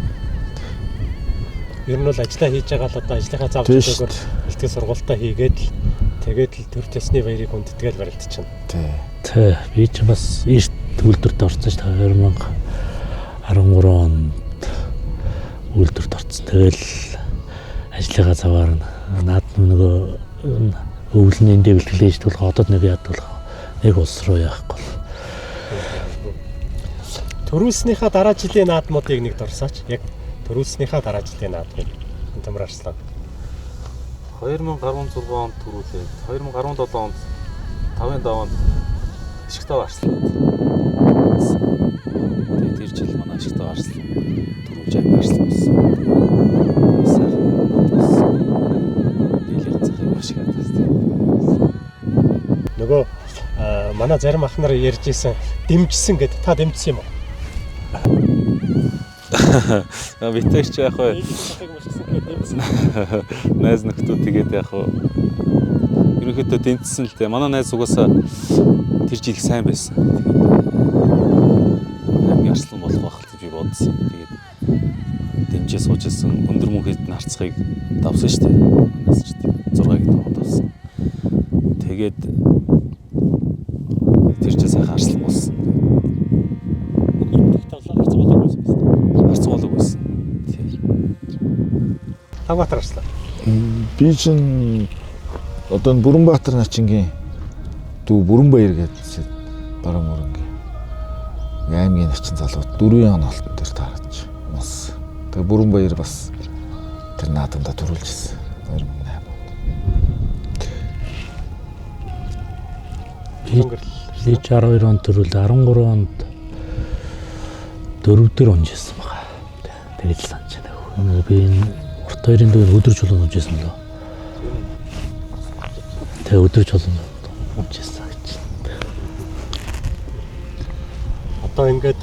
Ер нь бол ажиллаа хийж байгаа л одоо ажлынхаа зав төлөөгөөр бэлтгэл сургалтаа хийгээд л тэгээд л төр төсний баярыг хүндэтгээл барилдчихна. Тий. Тий, би ч бас эрт үйлдвэрт орсон шүү дээ. 2013 онд үйлдвэрт орсон. Тэгэл ажлынхаа заваар наад нөгөө өвлөн эндээ бэлтгэлээ хийж тул одод нэг яадаг болох нэг улс руу яахгүй. Төрүүлснийхаа дараа жилийн наадмуудыг нэг дурсаач. Яг төрүүлснийхаа дараа жилийн наадмыг Тэмэр Арслан. 2016 онд төрүүлээд 2017 онд 5-ын даваанд Ишгтав Арсланд. Тэгээд тэр жил манай Ишгтав Арслан төрүүлж аймаг Арслан болсон. Сайхан болсон. Дийлэх захыг ашиглаад байна. Нөгөө манай зарим ах нар ярьж исэн дэмжсэн гэд та дэмжсэн юм уу? Битэрч яах вэ? Найз нөхдүүд тэгээд яах вэ? Ерөнхийдөө дэмжсэн л дээ. Манай найз угаасаа тэр жил их сайн байсан. Тэгээд аймгийн арслан болох байх гэж би бодсон. Тэгээд дэмжээ сууж исэн өндөр мөнхөд нарцахыг давсан шүү дээ. Манайс ч 6-гийн даваа давсан. Тэгээд тэр жил сайхан арслан болсон. Харцгуулаг байсан. Тий. Тавбаатар Арслан. Би чинь одоо энэ Бүрэнбаатар начингийн дүү Бүрэнбаяр гэдэг баруун мөрөнгийн аймгийн начин залууд 4 онолтон дээр таарч нас. Тэгээ Бүрэнбаяр бас тэр наадамдаа төрүүлж ирсэн 2008 онд. Би 12 онд төрүүл 13 онд 4 дээр унжсэн байгаа. Тэгэл санаж байна. Би энэ урт хоёрын дүү өдөр чулуун унжсэн лөө. Тэгээ өдөр чулуун унжсэн гэж. Одоо ингээд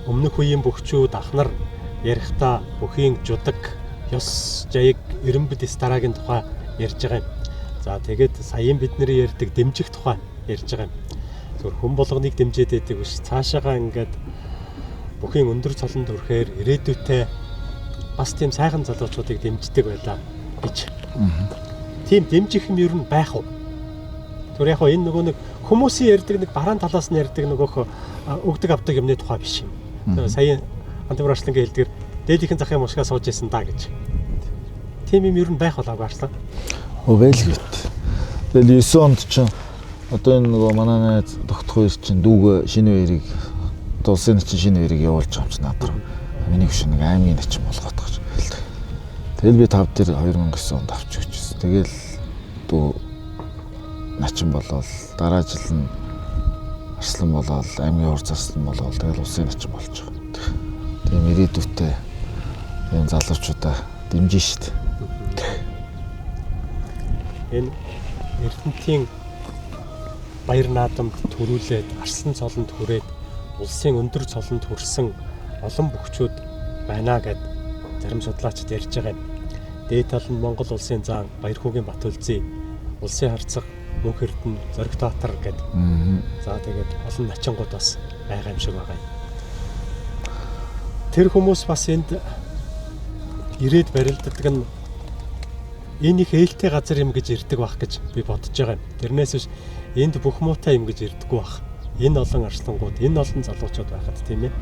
өмнөх үеийн бөхчүүд ах нар ярихдаа бүхийн жудаг, ёс жаяг, эренбэд эс дараагийн тухай ярьж байгаа юм. За тэгээд саяын бид нэр ярьдаг дэмжих тухай ярьж байгаа юм. Зөвхөн хүн болгоныг дэмжиж байдаг биш. Цаашаагаа ингээд бүхийн өндөр цолонд хүрэхээр ирээдүйтэй бас тийм сайхан залуучуудыг дэмждэг байлаа гэж. Тийм дэмжих юм ер нь байх уу? Тэр яг энэ нөгөө нэг хүмүүсийн ярьдаг нэг бараан талаас нь ярьдаг нөгөөх өгдөг авдаг юмны тухай биш юм. Саяын Антимөр Арслангийн хэлдгэр дээдийнхэн захын мушгаа сууж исэн даа гэж. Тийм юм ер нь байх болоогүй Арслан. Байлгүй. Тэгэл 9 онд чинь одоо энэ нөгөө манай найз тогтох хоёр чинь дүүг шинэ үерийг одоо улсын начин шинэ үерийг явуулж байгаа юм чинь над руу. Миний хөшин нэг аймгийн начин болгоод гэж. Тэгэл би 5 дээр 2009 онд авч өгчээсэн. Тэгэл дүү начин болоод дараа жил нь арслан болоод аймгийн хурц арслан болоод тэгэл улсын начин болж байгаа. Тийм ирээдүйтэй тийм залуучуудаа дэмжин шүү дээ. Энэ Эрдэнтийн баяр наадамд төрүүлээд арслан цолонд хүрээд улсын өндөр цолонд хүрсэн олон бөхчүүд байна гэд зарим судлаачид ярьж байгаа юм. Дээд тал нь Монгол улсын заан Баярхүүгийн Батүлзий, улсын харцаг Мөнх Эрдэнэ, Зоригтаатар гэд. За тэгээд олон начингууд бас байгаа юм шиг байгаа юм. Тэр хүмүүс бас энд ирээд барилддаг нь энэ их ээлтэй газар юм гэж ирдэг байх гэж би бодож байгаа юм. Тэрнээс биш энд бүх муутай юм гэж ирдэггүй байх. Энэ олон арслангууд, энэ олон залуучууд байхад тийм ээ.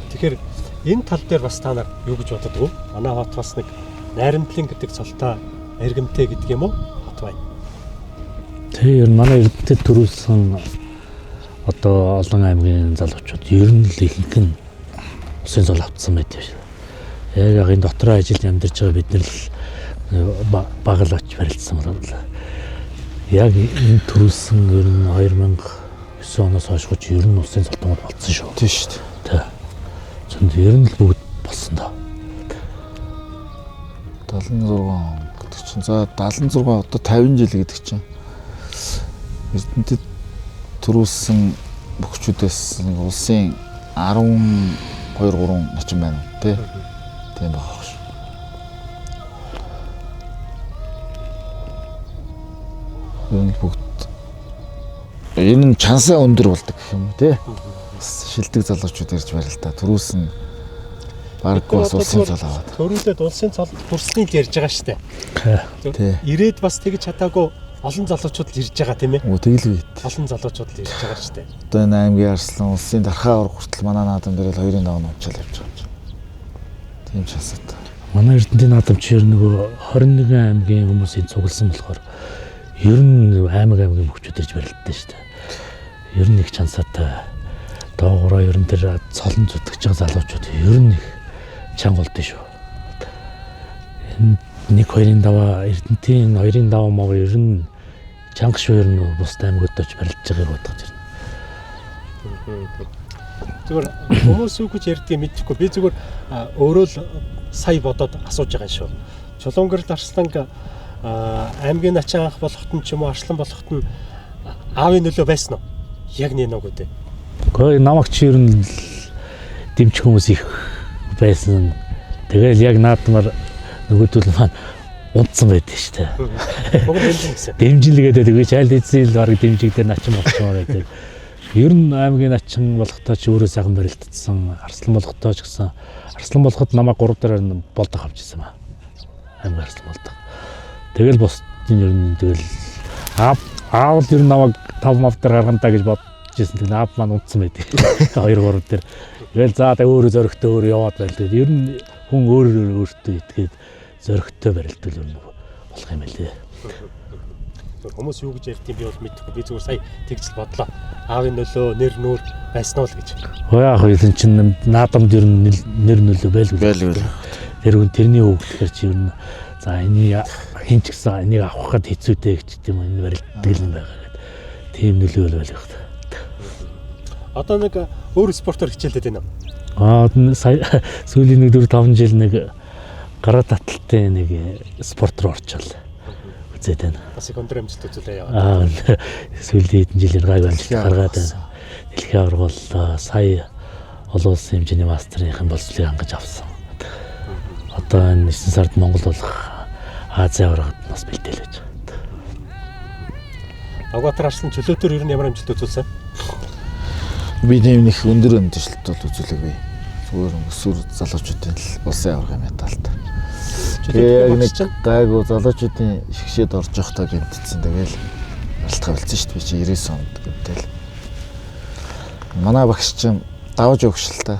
Тэгэхээр энэ тал дээр бас та нар юу гэж боддог вэ? Манай хот бас нэг найрамдлын гэдэг цолтой эргэмтэй гэдэг юм уу? Хот байна. Тэг ер нь манай Эрдэнэтэд төрүүлсэн одоо олон аймгийн залуучууд ер нь л ихэнх нь усын цол автсан байт юм шиг. Яг энэ дотроо ажил амьдарч байгаа бид нар л баг л очиж барилцсан байна. Яг энэ төрүүлсэн ер нь 2009 оноос хойш ч ер нь улсын цолтонгууд болцсон шүү. Тийм шүү дээ. Тэ. Зөнд ер нь л бүгд болсон доо. 76 он гэдэг чинь за 76 одоо 50 жил гэдэг чинь Эрдэнэтэд төрүүлсэн бөхчүүдээс нэг улсын 12 3 начин байна тий. Тийм байх шүү. Ер нь бүгд энэ нь чансаа өндөр болдог гэх юм уу тий. Бас шилдэг залуучууд ирж барил та. Төрүүлсэн Бараг бас улсын цол аваад. Төрүүлээд улсын цол хүрснийг л ярьж байгаа шүү дээ. Тий. Ирээд бас тэгж чадаагүй олон залуучууд л ирж байгаа тийм ээ. Үгүй тэгэл бит. Олон залуучууд л ирж байгаа шүү дээ. Одоо энэ аймгийн Арслан улсын дархаа авраг хүртэл манай наадам дээр л 2-ын даваа унчаал явж байгаа юм чинь. Тийм шансаатай. Манай Эрдэнэтийн наадам чи ер нь нөгөө 21 аймгийн хүмүүсийн цугласан болохоор ер нь аймаг аймгийн хөгжүүд ирж барилддаг шүү дээ. Ер нь их чансаатай. Доогоороо ер нь тэр цолон зүтгэж байгаа залуучууд ер нь их чанга болдсон шүү. Энэ 1 2-ын даваа Эрдэнэтийн 2-ын даваа мав ер нь чанга шүү, ер нь бусад аймагуд очиж барилдаж байгааг бодож ирнэ. Зүгээр хүмүүс юу гэж ярьдгийг мэдэхгүй. Би зүгээр өөрөө л сая бодоод асууж байгаа шүү. Чулуунгэрэл Арсланг аймгийн начин анх болоход нь ч юм уу Арслан болоход нь аавын нөлөө байсан уу? Яг нэг нүг үү? Гэхдээ намайг чи ер нь дэмжих хүмүүс их байсан. Тэгэл яг наадмаар нөгөөдөл маань унтсан байдаг шүү дээ. Бүгд дэмжин гэсэн. Дэмжин л гэдэг би чайл эзэн л бараг дэмжигдэр начин болчихмоор байдаг. Ер нь аймгийн начин болохдоо ч өөрөө сайхан барилдсан. Арслан болохдоо ч гэсэн Арслан болоход намайг 3 дараа нь болдох авч ирсэн ба. Аймаг Арслан болдох. Тэгэл бусдын ер нь тэгэл аав л ер нь намайг 5 мав дээр гаргана даа гэж бодож ирсэн. Тэгэл аав маань унтсан байдаг. 2 3 дээр. Тэгэл за тэ өөрөө зөрөгтэй өөрөө яваад байл. Тэгэл ер нь хүн өөр өөртөө итгээд зөрөгтэй барилдвал ер нь болох юм байлээ. Хүмүүс юу гэж ярьдгийг би бол мэдэхгүй. Би зүгээр сая тэгж л бодлоо. Аавын нөлөө, нэр нүүр байсан уу л гэж. Хөөе яах вэ? Энэ чинь наадамд ер нь нэр нөлөө байлгүй. Байлгүй. Тэр хүн тэрний үг гэхээр чи ер нь за энийг хин ч гэсэн энийг авахад хэцүү дээ гэж тийм энэ барилддаг юм байгаа гэдэг. Тийм нөлөө л байлгүй. Одоо нэг өөр спортоор хичээлдээд байна уу? Аа сая сүүлийн нэг 4 5 жил нэг гараа таталтын нэг спорт руу орчвол үзээд байна. Бас их өндөр амжилт үзүүлээ яваа. Сүүлийн хэдэн жилээр гайгүй амжилт гаргаад байна. Дэлхийн аварга бол сая олон улсын хэмжээний мастерын боловсролыг хангаж авсан. Одоо энэ 9 сард Монгол болох Азийн аваргад бас бэлдээл байж байгаа. Агватар Арслан чөлөөтөр ер нь ямар амжилт үзүүлсэн? Би тийм нэг өндөр амжилт бол үзүүлээгүй. Зүгээр өсвөр залуучуудын л улсын аваргын медальт. Яг нэг гайгүй залуучуудын шигшээд орж явахдаа гэмтсэн. Тэгэл барилдах болсон шүү дээ. Би чи 99 онд гэмтэл. Манай багш чинь давж өгш л та.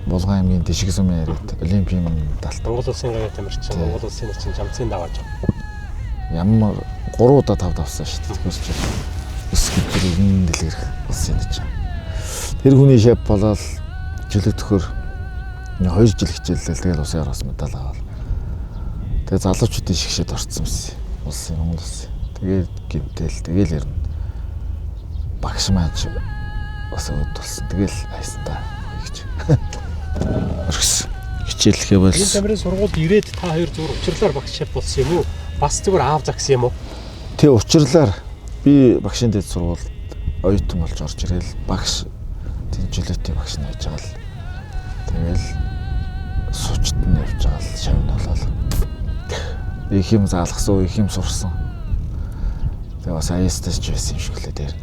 Булган аймгийн Дэшиг сумын яриад олимпийн медальт. Монгол улсын гавьяа тамирчин, Монгол улсын начин жамцын давааж. Ямар 3 удаа 5 давсан шүү дээ. Тэгэхээр чи өс гэмтэл өмнө дэлгэрэх улсын начин. Тэр хүний шеф болоод чөлөөтөхөр 2 жил хичээллээ. Тэгэл улсын аваргаас медаль аваад. Тэгээ залуучуудын шигшээд орцсон байсан. Улсын Монгол улсын. Тэгээд гэмтэл тэгэл ер нь багш маань ч бас өөд болсон. Тэгэл хайсан та гэж. Орхисон. Хичээллэхээ болсон. Энэ тамирын сургуульд ирээд та хоёр зүгээр учирлаар багш шеф болсон юм уу? Бас зүгээр аав загсан юм уу? Тэг учирлаар би багшийн дэд сургуульд оюутан болж орж ирээл багш тэнцвэлээтэй багш нь байж байгаа л тэгэл сучд нь явж байгаа л шавь нь болол их юм заалгасан, их юм сурсан. Тэгээ бас аястай ч байсан юм шиг лээ дээр.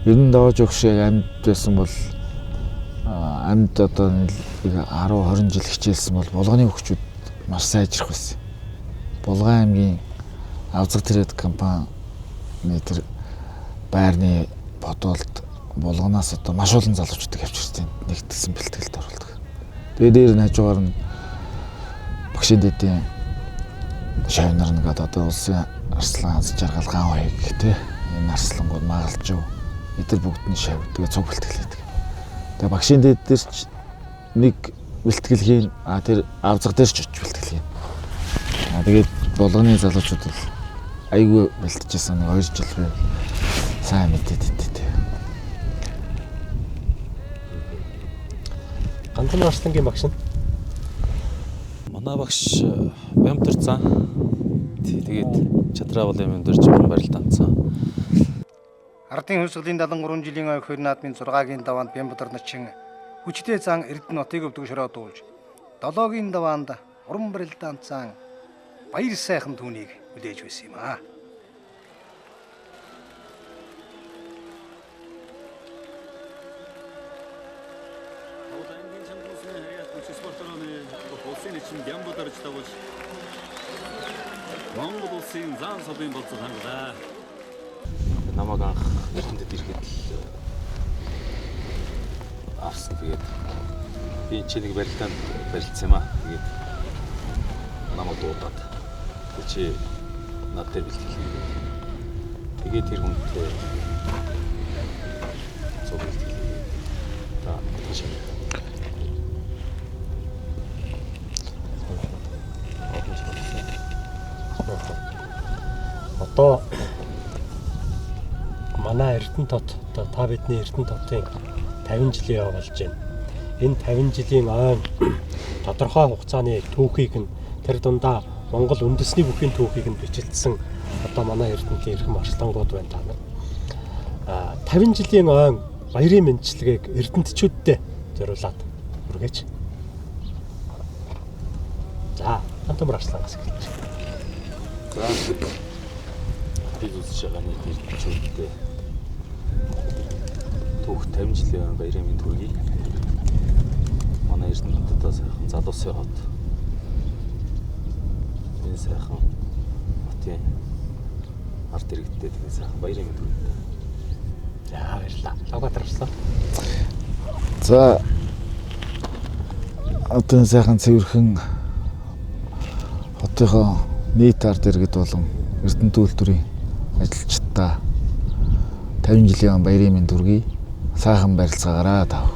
Ер нь давж өгш яг амьд байсан бол амьд одоо нэг 10 20 жил хичээлсэн бол Булганы хөгжүүд маш сайжрах байсан. Булган аймгийн Авзаг Трейд компани тэр байрны бодолд Булганаас одоо маш олон залуучуудыг авчирсан нэгдсэн бэлтгэлд оруулдаг. Тэгээ дээр нь хажуугаар нь багшийн дэдийн шавнар нэгэд одоо улсын Арслан Аз жаргал ган хаяг тий энэ арслангууд магалжуу эдгээр бүгд нь шав тэгээ цуг бэлтгэл хийдэг. Тэгээ багшийн дэд дээр ч нэг бэлтгэл хийн, а тэр авзаг дээр ч очиж бэлтгэл хийн. А тэгээд Булганы залуучууд бол айгүй бэлтжижсэн нэг 2 жил би сайн мэдээд идэв. Гандан Арслангийн багш нь манай багш Бямтар зан. Тэгээд чадраа бол юм өндөр жиргэн барилт андсан. Ардын хувьсгалын 73 жилийн ой хоёр наадмын 6-гийн даваанд Бямбатар начин хүчтэй зан Эрдэнэ хотыг өвдөг шороо дуулж 7-гийн даваанд уран барилт андсан баяр сайхан түүнийг хүлээж байсан юм аа. начин Бямбударж дагуулж Монгол улсын зан сумын болцоо хангалаа. Намайг анх Эрдэнэтэд ирэхэд л авсан. Тэгээд би энэ чинь нэг барилдаанд барилцсан юм аа. Тэгээд намайг дуудаад тэг чи над дээр бэлтгэл хийгээд. Тэгээд тэр хүнтэй цуг бэлтгэл хийгээд. За тийш. Одоо манай Эрдэнэ тот одоо та бидний Эрдэнэ тотын 50 жилийн ой болж байна. Энэ 50 жилийн ойн тодорхой хугацааны түүхийг нь тэр дундаа Монгол үндэсний бүхийн түүхийг нь бичилдсэн одоо манай Эрдэнэтийн эрхэм арслангууд байна та нар. 50 жилийн ойн баярын мэндчилгээг эрдэнэтчүүддээ зориулаад хүргээч. За, Хантомор арслангаас эхэлж. За би үзэж байгаа нийт эрдэнэтчүүддээ түүх 50 жилийн ойн баярын мэнд хүргэе. Манай Эрдэнэт одоо сайхан залуусын хот. Энэ сайхан хотын ард иргэдтэй тэгээ сайхан баярын мэнд хүргэе. За, баярлалаа. Логотор арслан. За одоо энэ сайхан цэвэрхэн хотынхоо нийт ард иргэд болон Эрдэнэт үйлдвэрийн ажилчдаа 50 жилийн баярын мэнд хүргэе. Сайхан барилцаагаараа тав.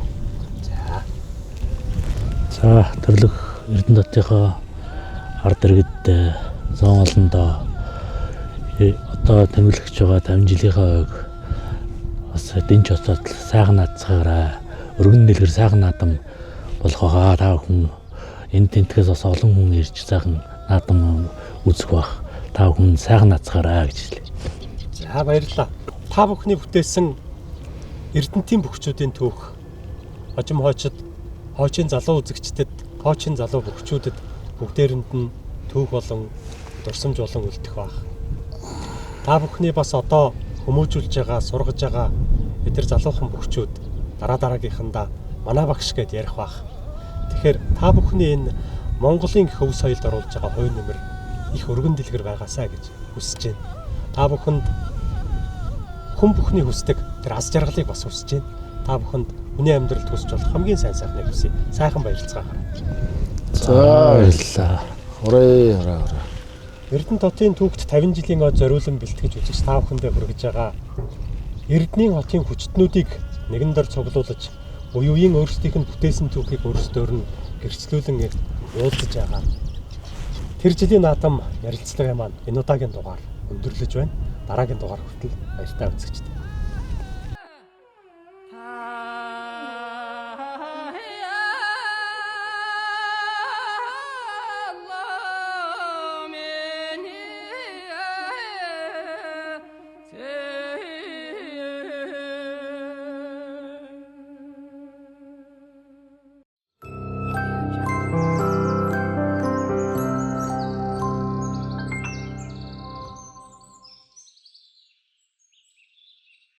За төрлөх Эрдэнэ хотынхоо ард иргэд зоон олондоо одоо тэмдэглэж байгаа 50 жилийнхаа ойг бас дэнч хотод сайхан наадцгаарай. Өргөн дэлгэр сайхан наадам болох байгаа. Та бүхэн энэ тэнтгээс бас олон хүн ирж сайхан наадам үзэх бах. Та бүхэн сайхан наацгаарай гэж хэлье. За, баярлалаа. Та бүхний бүтээсэн Эрдэнэтийн бөхчүүдийн түүх хожим хойчид хойчийн залуу үзэгчдэд, хойчийн залуу бөхчүүдэд бүгдээрэнд нь түүх болон дурсамж болон үлдэх байх. Та бүхний бас одоо хүмүүжүүлж байгаа, сургаж байгаа эдгээр залуухан бөхчүүд дараа дараагийнхандаа манай багш гэд ярих байх. Тэгэхээр та бүхний энэ Монголын хөв соёлд оруулж байгаа хувь нэмэр их өргөн дэлгэр байгаасаа гэж хүсэж байна. Та бүхэнд хүн бүхний хүсдэг тэр аз жаргалыг бас хүсэж байна. Та бүхэнд хүний амьдралд хүсч болох хамгийн сайн сайхныг хүсье. Сайхан баярлцгаагаарай. За Баярлалаа. Хурээ хураа хураа. Эрдэнэ хотын түүхт 50 жилийн ой зориулан бэлтгэж үзэгч та бүхэндээ хүргэж байгаа Эрдэнийн хотын хүчтнүүдийг нэгэн дор цуглуулж үе үеийн өөрсдийнх нь бүтээсэн түүхийг өөрсдөөр нь гэрчлүүлэн уулзаж байгаа. Тэр жилийн наадам ярилцлагын маань энэ удаагийн дугаар өндөрлөж байна. Дараагийн дугаар хүртэл баяртай үзэгчдээ.